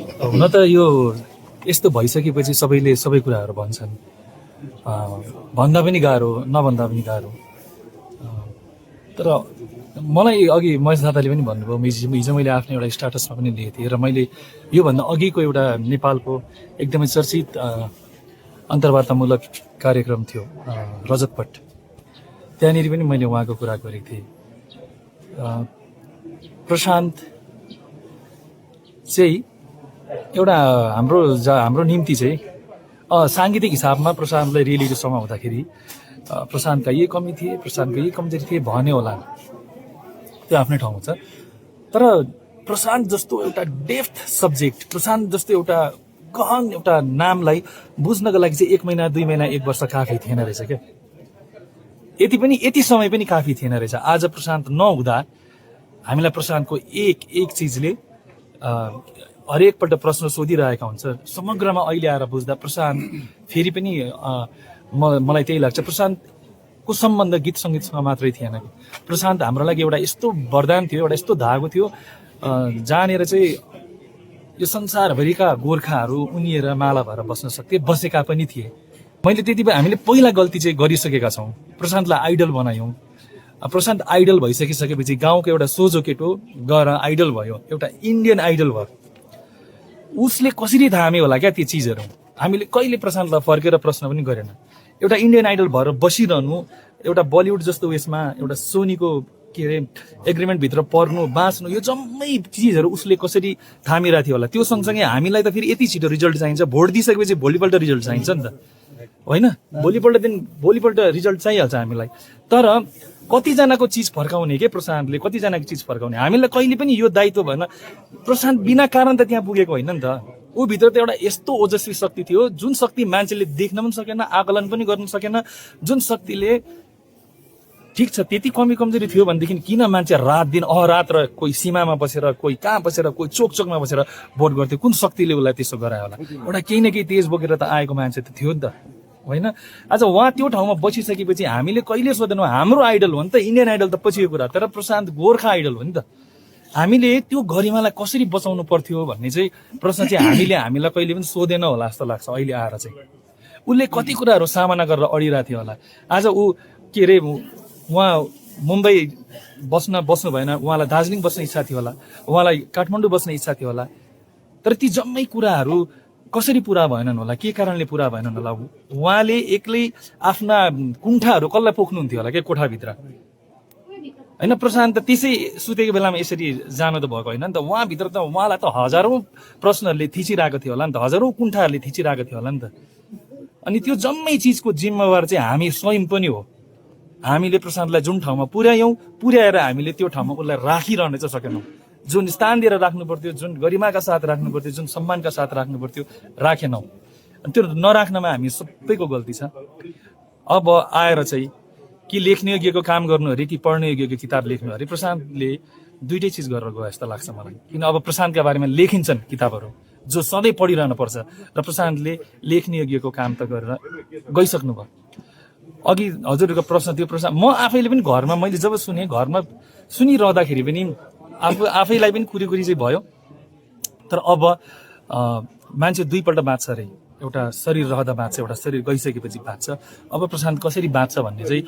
हुन त यो यस्तो भइसकेपछि सबैले सबै कुराहरू भन्छन्, भन्दा पनि गाह्रो, नभन्दा पनि गाह्रो। तर मलाई अघि महेश दादाले पनि भन्नुभयो, हिजो मैले आफ्नो एउटा स्टाटसमा पनि दिएको थिएँ र मैले योभन्दा अघिको एउटा नेपालको एकदमै चर्चित अन्तर्वार्तामूलक कार्यक्रम थियो रजतपट, त्यहाँनिर पनि मैले उहाँको कुरा गरेको थिएँ। प्रशान्त चाहिँ एउटा हाम्रो निम्ति चाहिँ साङ्गीतिक हिसाबमा प्रशान्तलाई रियलिटी सोमा हुँदाखेरि प्रशान्तका यही कमी थिए, प्रशान्तको यही कमजोरी थिए भन्यो होला, त्यो आफ्नै ठाउँमा छ। तर प्रशान्त जस्तो एउटा डेप्थ सब्जेक्ट, प्रशान्त जस्तो एउटा गहन एउटा नामलाई बुझ्नको लागि चाहिँ 1 महिना 2 महिना 1 वर्ष काफी थिएन रहेछ क्या। यति समय पनि काफी थिएन रहेछ। आज प्रशान्त नहुँदा हामीलाई प्रशान्तको एक चिजले हरेकपल्ट प्रश्न सोधिरहेका हुन्छ। समग्रमा अहिले आएर बुझ्दा प्रशान्त फेरि पनि मलाई त्यही लाग्छ, प्रशान्तको सम्बन्ध गीत सङ्गीतसँग मात्रै थिएन। प्रशान्त हाम्रो लागि एउटा यस्तो वरदान थियो, एउटा यस्तो धागो थियो जहाँनिर चाहिँ यो संसारभरिका गोर्खाहरू उनिएर माला भएर बस्न सक्थे, बसेका पनि थिए। मैले त्यति बेला हामीले पहिला गल्ती चाहिँ गरिसकेका छौँ, प्रशान्तलाई आइडल बनायौँ। प्रशान्त आइडल भइसकिसकेपछि गाउँको एउटा सोझो केटो गएर आइडल भयो, एउटा इन्डियन आइडल भयो। उसले कसरी थाम्यो होला क्या ती चिजहरू, हामीले कहिले प्रशान्तलाई फर्केर प्रश्न पनि गरेन। एउटा इन्डियन आइडल भएर बसिरहनु, एउटा बलिउड जस्तो उयसमा एउटा सोनीको के अरे एग्रिमेन्टभित्र पर्नु, बाँच्नु, यो जम्मै चिजहरू उसले कसरी थामिरहेको थियो होला। त्यो सँगसँगै हामीलाई त फेरि यति छिटो रिजल्ट चाहिन्छ, भोट दिइसकेपछि भोलिपल्ट रिजल्ट चाहिन्छ नि त, होइन? भोलिपल्ट रिजल्ट चाहिहाल्छ हामीलाई। तर कतिजनाको चिज फर्काउने के प्रशान्तले, कतिजनाको चिज फर्काउने, हामीलाई कहिले पनि यो दायित्व भएन। प्रशान्त बिना कारण त त्यहाँ पुगेको होइन नि त। ऊ भित्र त एउटा यस्तो ओजस्वी शक्ति थियो, जुन शक्ति मान्छेले देख्न पनि सकेन, आकलन पनि गर्न सकेन, जुन शक्तिले ठिक छ त्यति कमी कमजोरी थियो भनेदेखि किन मान्छे रात दिन अहरात र कोही सीमामा बसेर, कोही कहाँ बसेर, कोही चोकमा बसेर भोट गर्थ्यो? कुन शक्तिले उसलाई त्यसो गरायो होला? एउटा केही न केही तेज बोकेर त आएको मान्छे त थियो नि त, होइन? आज उहाँ त्यो ठाउँमा बसिसकेपछि हामीले कहिले सोधेनौँ, हाम्रो आइडल हो नि त, इन्डियन आइडल त पछिको कुरा, तर प्रशान्त गोर्खा आइडल हो नि त। हामीले त्यो गरिमालाई कसरी बचाउनु पर्थ्यो भन्ने चाहिँ प्रश्न चाहिँ हामीलाई कहिले पनि सोधेन होला जस्तो लाग्छ। अहिले आएर चाहिँ उसले कति कुराहरू सामना गरेर अडिरहेको थियो होला। आज ऊ के अरे उहाँ मुम्बई बस्नु भएन, उहाँलाई दार्जिलिङ बस्ने इच्छा थियो होला, उहाँलाई काठमाडौँ बस्ने इच्छा थियो होला, तर ती जम्मै कुराहरू कसरी पुरा भएनन् होला, के कारणले पुरा भएनन् होला? उहाँले एक्लै आफ्ना कुण्ठाहरू कसलाई पोख्नुहुन्थ्यो होला के कोठाभित्र, होइन? प्रशान्त त त्यसै सुतेको बेलामा यसरी जानु त भएको होइन नि त। उहाँभित्र त उहाँलाई त हजारौँ प्रश्नहरूले थिचिरहेको थियो होला नि त, हजारौँ कुण्ठाहरूले थिचिरहेको थियो होला नि त। अनि त्यो जम्मै चिजको जिम्मेवार चाहिँ हामी स्वयं पनि हो। हामीले प्रशान्तलाई जुन ठाउँमा पुर्याएर हामीले त्यो ठाउँमा उसलाई राखिरहन चाहिँ सकेनौँ। जुन स्थान दिएर राख्नु पर्थ्यो, जुन गरिमाका साथ राख्नु पर्थ्यो, जुन सम्मानका साथ राख्नु पर्थ्यो, राखेनौँ। अनि त्यो नराख्नमा हामी सबैको गल्ती छ। अब आएर चाहिँ कि लेख्ने योग्यको काम गर्नु अरे कि पढ्ने योग्यको किताब लेख्नु अरे, प्रशान्तले दुइटै चिज गरेर गयो जस्तो लाग्छ मलाई। किन अब प्रशान्तका बारेमा लेखिन्छन् किताबहरू जो सधैँ पढिरहनु पर्छ, र प्रशान्तले लेख्ने योग्यको काम त गरेर गइसक्नु भयो। अघि हजुरको प्रश्न थियो प्रश्न, म आफैले पनि घरमा मैले जब सुने, घरमा सुनिरहँदाखेरि पनि आफैलाई पनि कुरी चाहिँ भयो। तर अब मान्छे दुईपल्ट बाँच्छ अरे, एउटा शरीर रहँदा बाँच्छ, एउटा शरीर गइसकेपछि बाँच्छ। अब प्रशान्त कसरी बाँच्छ भन्ने चाहिँ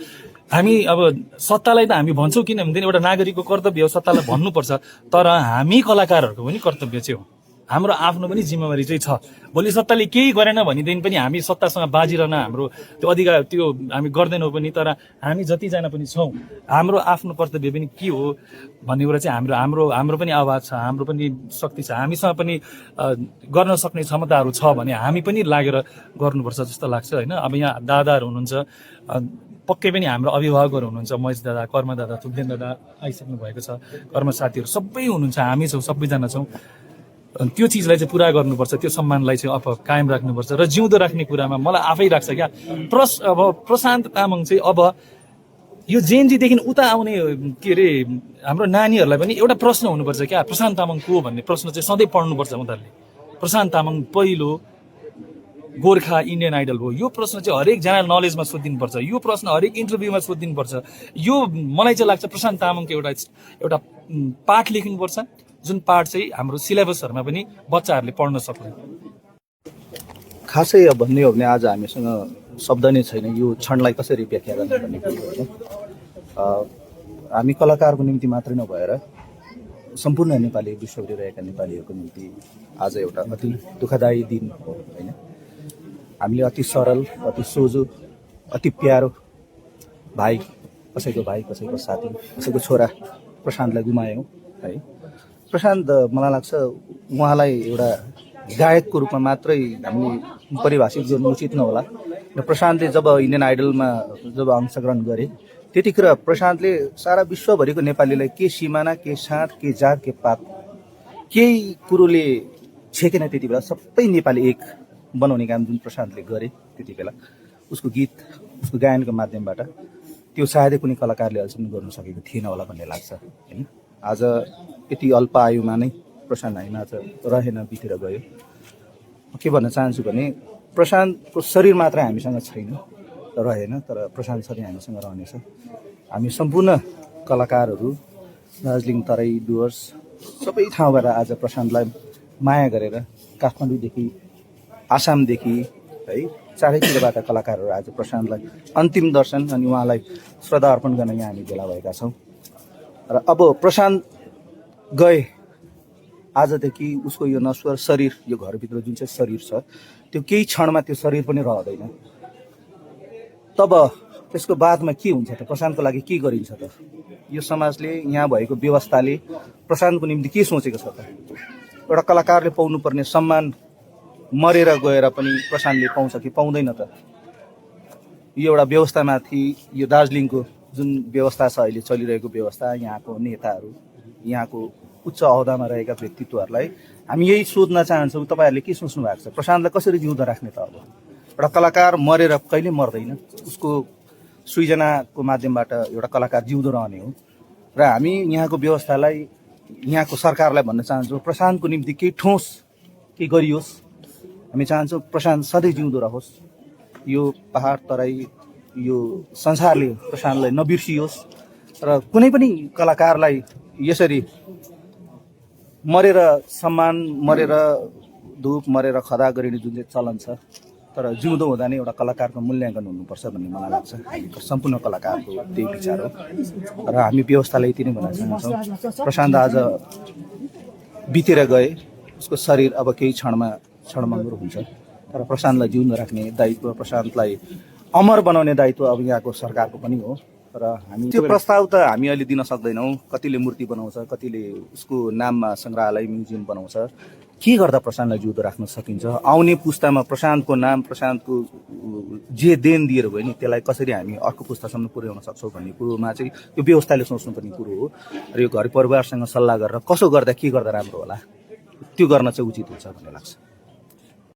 हामी अब सत्तालाई त हामी भन्छौँ, किन भन्दैन एउटा नागरिकको कर्तव्य हो सत्तालाई भन्नुपर्छ, तर हामी कलाकारहरूको पनि कर्तव्य चाहिँ हो, हाम्रो आफ्नो पनि जिम्मेवारी चाहिँ छ। भोलि सत्ताले केही गरेन भनेदेखि पनि हामी सत्तासँग बाजिरहन हाम्रो त्यो अधिकार त्यो हामी गर्दैनौँ पनि, तर हामी जतिजना पनि छौँ हाम्रो आफ्नो कर्तव्य पनि के हो भन्ने कुरा चाहिँ हाम्रो पनि आवाज छ, हाम्रो पनि शक्ति छ, हामीसँग पनि गर्न सक्ने क्षमताहरू छ भने हामी पनि लागेर गर्नुपर्छ जस्तो लाग्छ, होइन? अब यहाँ दादाहरू हुनुहुन्छ, पक्कै पनि हाम्रो अभिभावकहरू हुनुहुन्छ, महेश दादा, कर्म दादा, थुक्देन दादा आइसक्नु भएको छ, कर्म साथीहरू सबै हुनुहुन्छ, हामी छौँ, सबैजना छौँ। त्यो चिजलाई चाहिँ पुरा गर्नुपर्छ, त्यो सम्मानलाई चाहिँ अब कायम राख्नुपर्छ र जिउँदो राख्ने कुरामा मलाई आफै लाग्छ क्या। अब प्रशान्त तामाङ चाहिँ अब यो जेएनजीदेखि उता आउने के अरे हाम्रो नानीहरूलाई पनि एउटा प्रश्न हुनुपर्छ क्या, प्रशान्त तामाङ को भन्ने प्रश्न चाहिँ सधैँ पढ्नुपर्छ उनीहरूले। प्रशान्त तामाङ पहिलो गोर्खा इन्डियन आइडल हो, यो प्रश्न चाहिँ हरेक जेनरल नलेजमा सोधिनुपर्छ, यो प्रश्न हरेक इन्टरभ्यूमा सोधिनुपर्छ। यो मलाई चाहिँ लाग्छ प्रशान्त तामाङको एउटा पाठ लेख्नुपर्छ, जुन पार्ट चाहिँ हाम्रो सिलेबसहरूमा पनि बच्चाहरूले पढ्न सक्ने। खासै अब भन्ने हो भने आज हामीसँग शब्द नै छैन यो क्षणलाई कसरी व्याख्या गर्ने भन्ने कुरो होइन। हामी कलाकारको निम्ति मात्रै नभएर सम्पूर्ण नेपाली विश्वभरि रहेका नेपालीहरूको निम्ति आज एउटा अति दुःखदायी दिन हो होइन। हामीले अति सरल, अति सोझो, अति प्यारो भाइ, कसैको साथी, कसैको छोरा प्रशान्तलाई गुमायौँ है। प्रशान्त मलाई लाग्छ उहाँलाई एउटा गायकको रूपमा मात्रै हामीले परिभाषित गर्नु उचित नहोला। र प्रशान्तले जब इन्डियन आइडलमा जब अंशग्रहण गरे त्यतिखेर प्रशान्तले सारा विश्वभरिको नेपालीलाई के सिमाना, के साँध, के जात, के पात केही कुरोले छेकेन। त्यति बेला सबै नेपाली एक बनाउने काम जुन प्रशान्तले गरे त्यति बेला उसको गीत, उसको गायनको माध्यमबाट त्यो सायदै कुनै कलाकारले अहिलेसम्म गर्न सकेको थिएन होला भन्ने लाग्छ होइन। आज यति अल्प आयुमा नै प्रशान्त हामीमा आज रहेन, बितेर गयो। के भन्न चाहन्छु भने प्रशान्तको शरीर मात्र हामीसँग छैन, रहेन, तर प्रशान्त सधैँ हामीसँग रहनेछ। हामी सम्पूर्ण कलाकारहरू दार्जिलिङ, तराई, डुवर्स सबै ठाउँबाट आज प्रशान्तलाई माया गरेर काठमाडौँदेखि आसामदेखि है चारैतिरबाट कलाकारहरू आज प्रशान्तलाई अन्तिम दर्शन अनि उहाँलाई श्रद्धा अर्पण गर्न यहाँ हामी भेला भएका छौँ। र अब प्रशान्त गए आजदेखि उसको यो नश्वर शरीर, यो घरभित्र जुन चाहिँ शरीर छ त्यो केही क्षणमा त्यो शरीर पनि रहँदैन। तब त्यसको बादमा के हुन्छ त? प्रशान्तको लागि के गरिन्छ त? यो समाजले, यहाँ भएको व्यवस्थाले प्रशान्तको निम्ति के सोचेको छ त? एउटा कलाकारले पाउनुपर्ने सम्मान मरेर गएर पनि प्रशान्तले पाउँछ कि पाउँदैन त? यो एउटा व्यवस्थामाथि यो दार्जिलिङको जुन व्यवस्था छ, अहिले चलिरहेको व्यवस्था, यहाँको नेताहरू, यहाँको उच्च अहोदामा रहेका व्यक्तित्वहरूलाई हामी यही सोध्न चाहन्छौँ, तपाईँहरूले के सोच्नु भएको छ? प्रशान्तलाई कसरी जिउँदो राख्ने त? अब एउटा कलाकार मरेर कहिले मर्दैन, उसको सृजनाको माध्यमबाट एउटा कलाकार जिउँदो रहने हो। र हामी यहाँको व्यवस्थालाई, यहाँको सरकारलाई भन्न चाहन्छौँ प्रशान्तको निम्ति केही ठोस केही गरियोस्। हामी चाहन्छौँ प्रशान्त सधैँ जिउँदो रहोस्, यो पहाड तराई यो संसारले प्रशान्तलाई नबिर्सियोस् र कुनै पनि कलाकारलाई यसरी मरेर सम्मान, मरेर धुप, मरेर खदा गरिने जुन चाहिँ चलन छ, तर जिउँदो हुँदा नै एउटा कलाकारको मूल्याङ्कन हुनुपर्छ भन्ने मलाई लाग्छ। सम्पूर्ण कलाकारको त्यही विचार हो र हामी व्यवस्थालाई यति नै भन्न चाहन्छौँ प्रशान्त आज बितेर गए, उसको शरीर अब केही क्षणमा क्षणभङ्गुर हुन्छ, तर प्रशान्तलाई जिउँदो राख्ने दायित्व, प्रशान्तलाई अमर बनाउने दायित्व अब यहाँको सरकारको पनि हो। र हामी त्यो प्रस्ताव त हामी अहिले दिन सक्दैनौँ। कतिले मूर्ति बनाउँछ, कतिले उसको नाममा सङ्ग्रहालय, म्युजियम बनाउँछ। के गर्दा प्रशान्तलाई जिउँदो राख्न सकिन्छ? आउने पुस्तामा प्रशान्तको नाम, प्रशान्तको जे देन दिएर भयो नि त्यसलाई कसरी हामी अर्को पुस्तासम्म पुर्याउन सक्छौँ भन्ने कुरोमा चाहिँ यो व्यवस्थाले सोच्नुपर्ने कुरो हो। र यो घर परिवारसँग सल्लाह गरेर कसो गर्दा के गर्दा राम्रो होला त्यो गर्न चाहिँ उचित हुन्छ भन्ने लाग्छ।